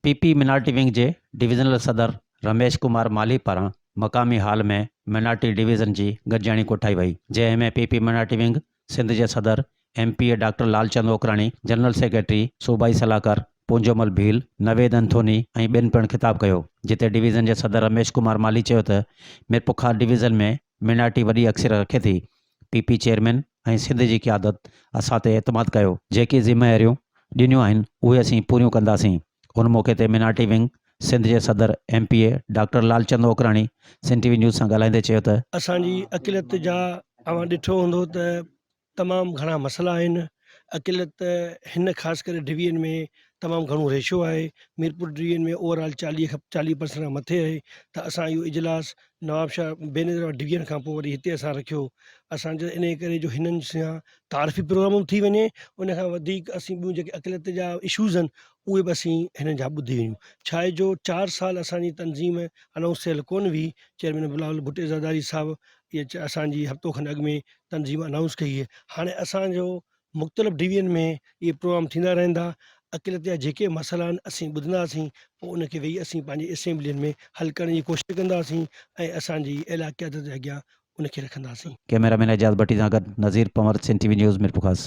P P minority wing جي divisional صدر رميش ڪمار مالهي پاران مقامي هال ۾ مينارٽي ڊويزن جي گڏجاڻي ڪوٺائي وئي، جنهن ۾ P P minority wing Sindh جي صدر M P A doctor Lal Chand Okrani, general secretary, صوبائي صلاحڪار پونجومل ڀيل، نويد انٿوني ۽ ٻين پڻ خطاب ڪيو، جتي ڊويزن جي صدر رميش ڪمار مالهي چيو ته ميرپورخاص ڊويزن ۾ مينارٽي وڏي اڪثريت رکي ٿي، پي پي چيئرمين ۽ سنڌ جي قيادت اسان تي اعتماد ڪيو، جيڪي ذميواريون ڏنيون آهن اهي اسين پوريون ڪنداسين. ان موقعي تي مينارٽي ونگ سنڌ جي صدر M P A doctor Lal Chand Okrani Sindh T V news سان ڳالهائيندي چيو ته. اسان جي اقليت جا اوهان ڏٺو هوندو ته تمام گهڻا مسئلا آهن، اقليت هن خاص ڪري ڊويزن ۾ تمام گهڻو ريشو آهي، ميرپور ڊويزن ۾ اوور آل 40 کان 40 پرسنٽ کان مٿي آهي ته اسان اهو اجلاس نوابشاهه بينظير ڊويزن کان پوء وري هتي اسان رکيو اسان جو انهي ڪري جو هنن سان تعارفي پروگرام به ٿي وڃي ان کان وڌيڪ اسين ٻيون جيڪي اقليت جا اشوز آهن اهي به اسين هنن جا ٻڌي وڃون ڇا آهي جو چار سال اسان جي تنظيم انائونس ٿيل ڪونه هئي چيئرمين بلاول ڀٽي زرداري صاحب اهي اسان جي هفتو کن اڳ ۾ تنظيم انائونس ڪئي هاڻي اسان جو مختلف ڊويزن ۾ اهي پروگرام ٿيندا رهندا، اقليت جا جيڪي مسئلا آهن اسين ٻڌنداسين پوء ان کي ويهي اسين پنهنجي اسيمبلين ۾ حل ڪرڻ جي ڪوشش ڪنداسين ۽ اسان جي اعليٰ قيادت جي اڳيان ان کي رکنداسين. ڪئميرا مين اعجاز ڀٽي سان گڏ Nazir Panhwar Sindh T V news Mirpurkhas.